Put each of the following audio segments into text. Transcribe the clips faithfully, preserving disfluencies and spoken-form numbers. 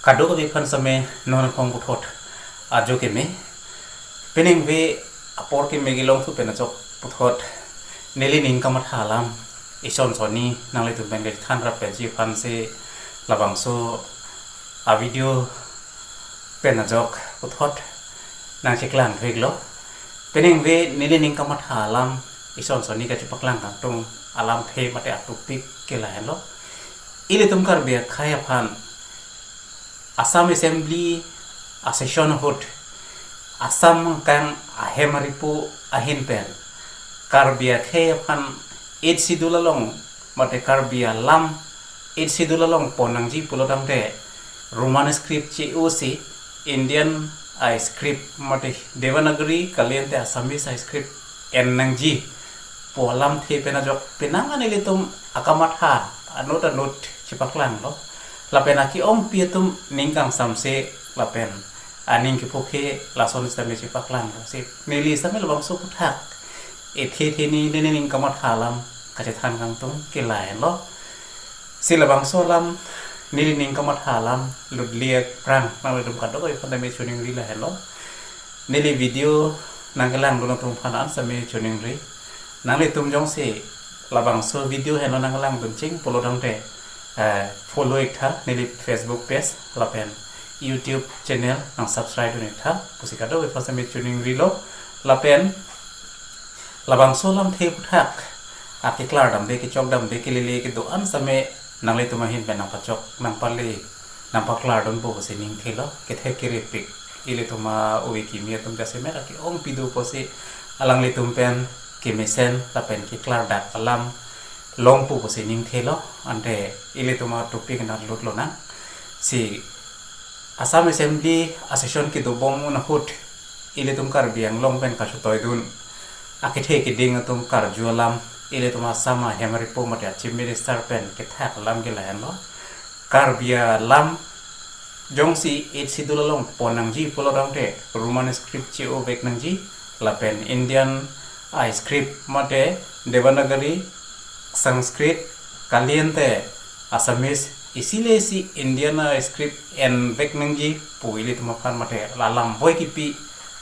Kadokave aphan same non aphong puthot ajo keme. Penang ve apor keme kelong thu pen ajok puthot neli ning kamatha alam ison soni nanglitum pen kachethan rap penji aphan si labangso a video pen ajok puthot nangcheklang theklo. Penang ve neli ning kamatha alam ison soni kachepaklang kangtung alamthe mate a topic ke lahenlo. Ilitum Karbi akhei aphan Assam Assembly a session ahut Assam angkang ahem aripo ahin pen Karbi akhei aphan Eighth Schedule along mate Karbi alam Eighth Schedule along pon nangji pulo tangte Roman script che-o si Indian a script mate Devanagari kalian te Assamese a script en nangji pu alamthe pen ajok penang an ilitum akamatha anut anut chepaklanglo. Lapen ake-ongpi atum ning kangsamse lapen aning kephokhe lason sitame chepaklanglo. Si neli sitame labangso aphuthak ethe the ni neli ning kamatha alam kachethan kangtung ke lahenlo. Si labangso alam neli ning kamatha alam lutliak prang nanglitum kadokave aphan tame choningri lahenlo. Neli video nangkelangdun atum aphan an same choningri. Nanglitum jongsi labangso video henlo nanglangdun ching pulo tangte eh, follow iktha neli Facebook page lapen YouTube channel nang subscribe dun iktha pusi kadokave aphan same choningrilo. Lapen labangso alamthe aphuthak akeklar damde kechok damde kelele kedo-an same nanglitum ahin pen nangpachok nangpale nangpaklar dunpo pusi ningthelo. Kethek kerepik ilitum a-ove kimi atum jasemet ake-ongpi do pusi alanglitum pen kemesen lapen keklardak alam longpo pusi ningthelo. Ante ilitum a topic nat lutlo nang. Si Assam Assembly a session kedobom un ahut ilitum Karbi Anglong pen kachotoidun akethe keding atum karju alam ilitum Assam ahem aripo mate a Chief Minister pen kethak alam ke lahenlo. Karbi alam jongsi Eighth Schedule along pon nangji pulo tangte Roman script che-o vek nangji lapen Indian a script mate Devanagari, Sanskrit kalian te Assamese isi le isi Indian a script en vek nangji pu ilitum aphan mate la alam boi kipi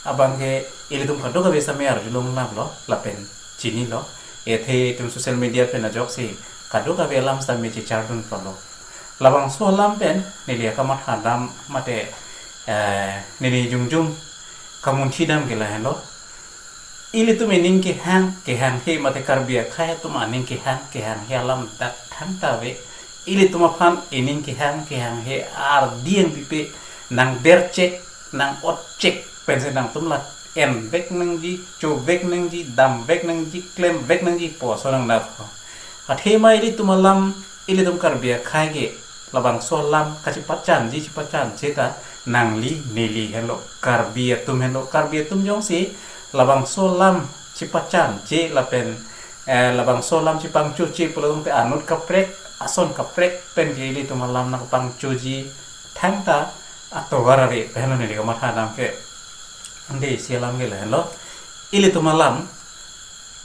abang ke ilitum kadokave same arjulong laplo lapen chinilo. Ethe itum social media pen ajoksi kadokave alam sitame chechardun pulo. Labangso alam pen neli akamatha dam mate eh, neli jongjong kamunthi dam ke lahenlo. Ilitum ining kehang kehanghe mate Karbi akhei atum aning kehang kehanghe alam dak thangta ave. Ilitum aphan ining kehang kehanghe ardi ang pipe nang derchek nang otchek pensi nangtum la en vek nangji, cho vek nangji, dam vek nangji, klem vek nangji pu ason nangdap. Athema ilitum alam, ilitum Karbi akhei ke labangso alam kachepachanji chepachan cheta nangli neli henlo, Karbi atum henlo. Karbi atum jongsi labangso alam chepachan che lapen eh, labangso alam chepangcho che pulo tangte anut kaprek ason kaprek pen ke ilitum alam nangpangchoji thangta atovar ave pen lo neli kamatha dam ke. Ante isi alam ke lahenlo. Ilitum alam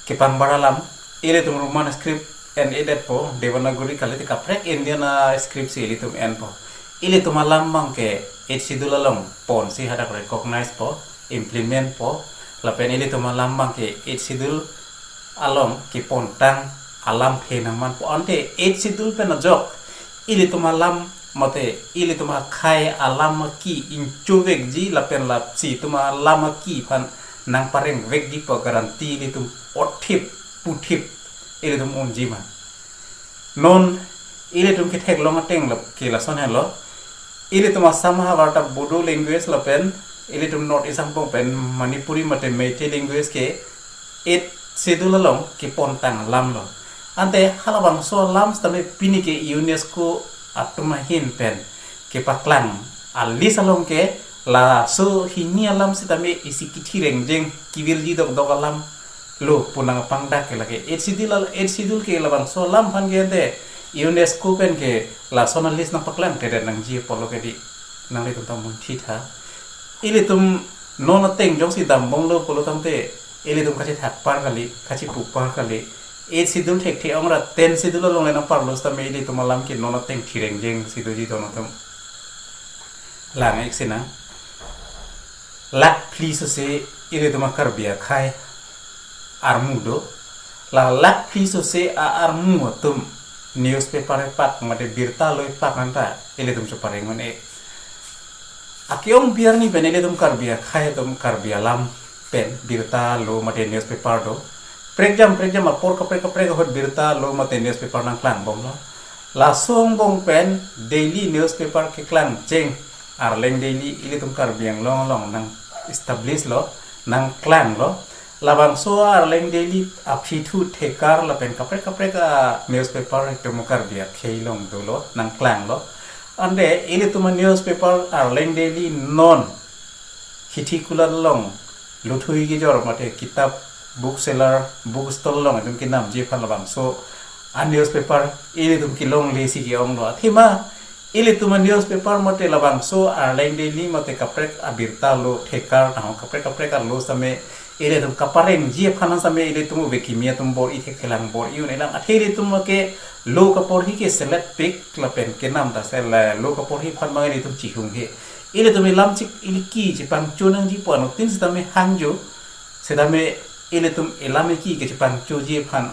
kepangbar alam, ilitum Roman script en-edetpo, Devanagari kali te kaprek Indian a script si ilitum enpo. Ilitum alam abang ke Eighth Schedule along ponsi hadak recognize po, implement po, lapen ilitum alam abang ke Eighth Schedule along kepontang alamthe nangmanpo. Ante Eighth Schedule pen ajok ilitum alam mate ilitum akhei alam aki ingcho vekji lapen lasi itum alam aki aphan nangpareng vekji pu guarantee ilitum othip puthip ilitum unji ma. Non ilitum ketheklong ateng lo ke lason henlo. Ilitum Assam ahavar ta Bodo language lapen ilitum North East angbong pen Manipuri mate Meitei language ke Eighth Schedule along kepontang alam lo. Ante halabangso alam sitame pini ke UNESCO atum ahin pen kepaklang a list along ke laso hini alam sitame isi kithi rengjeng kivirji dokdok alam lo pu nangpangdak ke lake. Eighth Schedule al-, Eighth Schedule ke labangso alam aphan ke ante UNESCO pen ke lason a list nangpaklangkledet nangji pulo ke di nanglitum ta munthi tha. Ilitum non ateng jongsi dambomlo pulo tangte ilitum kachethakpar kali, kachepupar kali. Eighth Schedule thekthe ong ra Tenth Schedule along le nangparlo sitame ilitum alam ke non ateng thi rengjeng si doji don atum. Lang-ik sinang. Lakh phli sose ilitum a-Karbi akhei armu do. La lakh phli sose a-armu atum newspaper epak mate birta lo epak anta ilitum chopareng un-e. Ake-ong biar ni pen ilitum Karbi akhei atum Karbi alam pen birta lo mate newspaper do. Prekjam prekjam apor kaprek kaprek ahut birta lo mate newspaper nangklangbomlo. Laso angbong pen daily newspaper keklangcheng Arleng Daily ilitum Karbi Anglong along nang-establish lo, nangklanglo. Labangso Arleng Daily aphi thu thekar lapen kaprek kaprek a-newspaper itum Karbi akhei along dolo, nangklanglo. Ante ilitum a-newspaper Arleng Daily non hithi kulat along lothui kejor mate kitap book seller, book stall along itum kenamji aphan labangso a-newspaper ilitum kelongle si ke-onglo. Athema ilitum a-newspaper mate labangso Arleng Daily mate kaprek abirta lo thekar nahok kaprek kaprek alo sitame ilitum kaparengji aphan sitame ilitum ove kimi atum bor-i thekthelang, bor-i un-elang. Athe ilitum ke lo kaporhi ke selet pik lapen kenam ta sel lo kaporhi aphan abang ilitum chihung he. Ilitum elam chik ili ki chepangcho nangji pu anuttin sitame hangjo. Sitame ilitum elam iki kechepangchoji aphan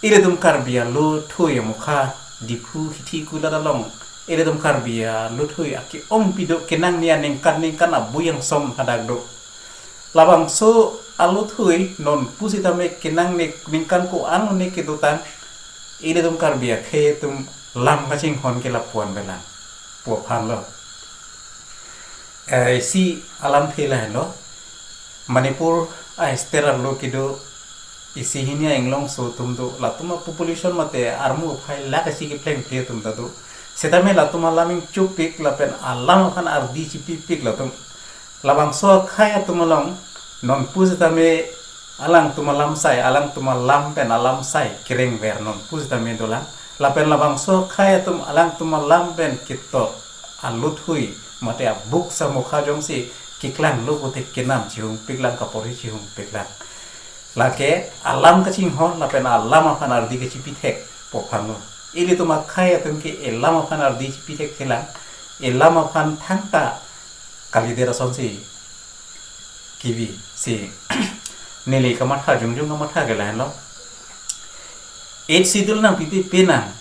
ilitum Karbi alothui amokha Diphu hithi kulat along ilitum Karbi alothui ake-ong pido kenangne aningkan ningkan abui angsom hadak do. Labangso alothui non pusitame kenangne ningkan ko-an ne kedotang ilitum Karbi akhei atum lam kachinghon ke lapuan belang pu aphanlo. Eh, isi alamthe lahenlo. Manipur a-state arlo kedo isi hini a-Inglongso atum do, latum a-population mate armu aphai lakh isi keplengple atum ta do. Sitame latum alam ingchupik lapen alam aphan ardi chipipik latum. Labangso akhei atum along non pusitame alangtum alam sai, alangtum alam pen alam sai kerengver non pusitame dolang. Lapen labangso akhei atum alangtum alam pen ketok alothui mate a-book samokha jongsi keklanglo pute kenam chihungpiklang, kaporhi chihungpiklang. Lake alam kachinghon lapen alam aphan ardi kachipithek pu aphanlo. Ilitum akhei atum ke elam aphan ardi chipithekthelang, elam aphan thangta kalidet asonsi kevi si neli kamatha jongjong kamatha ke lahenlo. Eighth Schedule nangpipi pinang.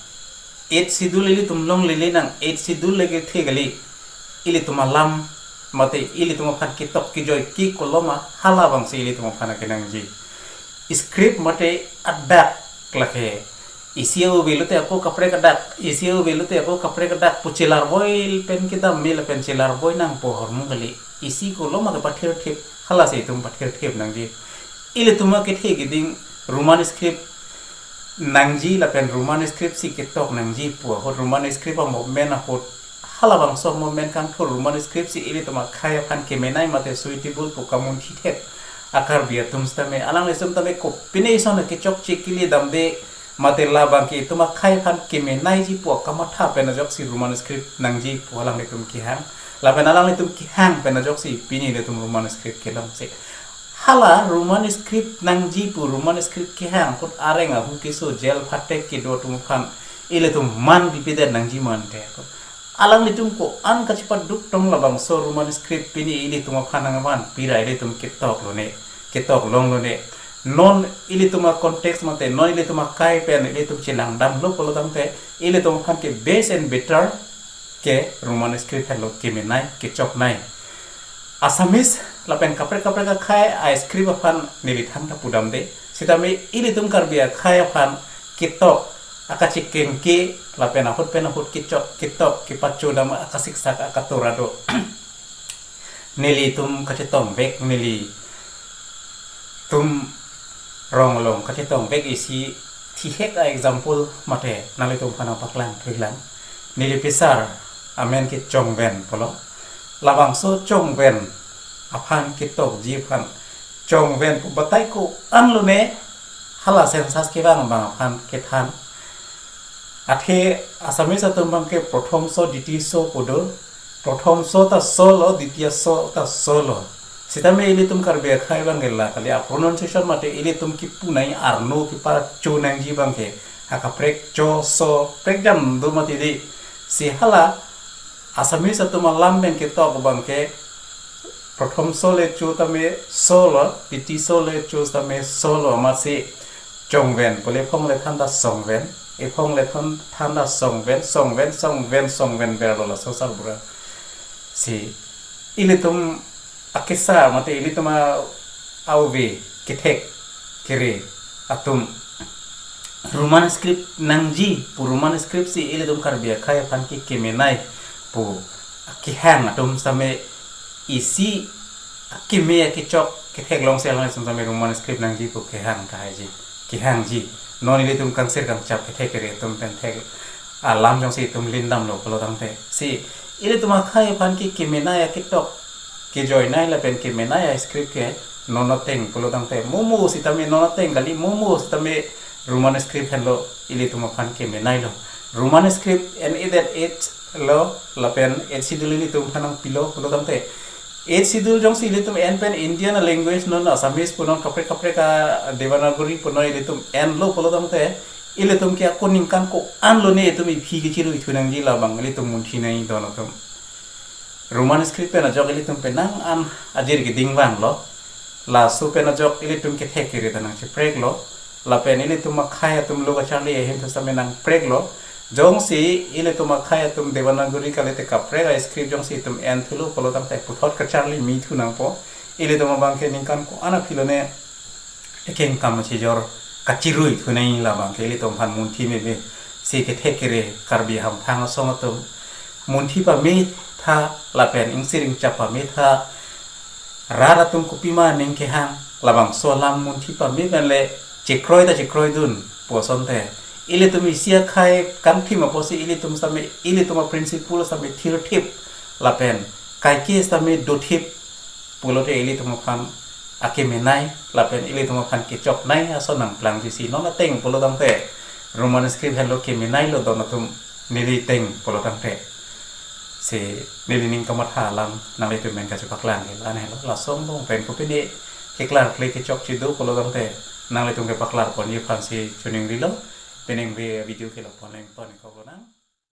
Eighth Schedule ilitum longlele nang, Eighth Schedule le kethe kali. Ilitum alam mate ilitum aphan ketok kejoi ke koloma halabangsi ilitum aphan kenangji. Script mate adak lake isi ove lote ako kaprek adak, isi ove lote ako kaprek adak pu chelar boi pen kedam me lapen chelar boi nangpo ahormu kali. Isi koloma kepathirthip, halasi itum pathirthip nangji. Ilitum akethe keding Roman script nangji lapen Roman script si ketok nangji pu ahut, Roman script a-movement ahut, halabangso movement kangthur Roman script si ilitum akhei aphan kemenei mate suitable pu kamunthithek a-Karbi atum sitame, alanglitum tame kopine ison kechokche kili damde mate labang ke itum akhei aphan kemeneiji pu akamatha pen ajoksi Roman script nangji pu alanglitum kehang. Lapen alanglitum kehang pen ajoksi pini ilitum Roman script kelongsi. Hala Roman script nangji pu Roman script kehang ahut areng ahu keso, jail phatek kedo atum aphan ilitum man bipidet nangji mante. Alanglitum ko-an kachepaduk tong labangso Roman script pini ilitum aphan nangvan pira ilitum ketok lone, ketok longlone. Non ilitum a-context mate non ilitum akhei pen ilitum chelangdamlo pulo tangte ilitum aphan ke best and better ke Roman script henlo kemenei, kechoknei. Assamese lapen kaprek kaprek akhei a-script aphan neli thangta pudamde. Sitame ilitum Karbi akhei aphan ketok akachekeng ke lapen ahut pen ahut kechok ketok kepachodam akasiksak akatora do. Nelitum kachetongvek, nelitum rong along kachetongvek isi thihek a-example mate nanglitum aphan nangpaklang theklang. Neli pisar amen ke Chongven pulo. Labangso Chongven aphan ketokji aphan, Chongven pu batai ko-an lone, hala census kevang abang aphan kethan. Athe Assamese atum abang ke prothom so, ditiyo so pu do. Prothom so ta so lo, ditiyo so ta so lo. Sitame ilitum Karbi akhei abang ke la kali, a-pronunciation mate ilitum kipu nangji, arno kepacho nangji abang ke akaprek cho so prekjam do mati di. Si hala Assamese atum alam pen ketok abang ke prothom so le cho tame so lo, piti so le cho tame so lo, amatsi chongven pule ephong le than ta songven, ephong le than, than ta songven, songven, songven, songven ber lo laso sarbura. Si ilitum akesar mate ilitum a-, auve kethek kere atum Roman script nangji pu, Roman script si ilitum Karbi akhei aphan ke kemenei pu kehang atum sitame, isi akeme akechok kethek longsi alang atum sitame Roman script nangji pu kehang kahaiji, kehangji. Non ilitum kangsir kangchap kethek kere atum pen thek alam jongsi itum lindamlo pulo tangte, si ilitum akhei aphan ke kemenei aketok kejoinei lapen kemenei a-script ke non ateng pulo tangte, mo mo sitame non ateng kali, mo mo sitame Roman script henlo ilitum aphan kemenei lo. Roman script en-edet age lo lapen Eighth Schedule ilitum aphan nangpilo pulo tangte, Eighth Schedule jongsi ilitum en pen Indian language non Assamese punon, kaprek kaprek a-Devanagari punon ilitum enlo pulo tangte, ilitum ke ako ningkan ko-an lone itum iphi kechirui thu nangji labang ilitum munthinei don atum. Roman script pen ajok ilitum penang an ajir keding vanglo. Laso pen ajok ilitum kethek kere ta nangchepreklo. Lapen ilitum akhei atum lo kacharli ahin thu sitame nangpreklo. Jongsi ilitum akhei atum Devanagari kalite kaprek a-script jongsi itum en thulo pulo tangte puthot kacharli mi thu nangpo. Ilitum abang ke ningkan ko-an aphi lone ekeng kam chijor kachirui thunei labang ke ilitum aphan munthi meme. Si kethek kere Karbi hamphang asong atum munthi pametha lapen ingsir ingchap pametha, rat atum kopima aning kehang, labangso alam munthi pame pen le chekroi ta chekroidun pu asonte, ilitum isi akhei kangthim apotsi ilitum sitame, ilitum a-principle sitame thirthip lapen kaike sitame dothip pulote ilitum aphan akemenei lapen ilitum aphan kechoknei ason nangplangji. Si non ateng pulo tangte Roman script henlo kemenei lo don atum, neli ateng pulo tangte. Si neli ning kamatha alam nanglitum pen kachepaklang ke la-an helo. Laso angbong pen kopine keklarkle kechokche do pulo tangte nanglitum kepaklar ponji aphansi choningrilo. Penang ve video kelok pon nangpon kok lonang.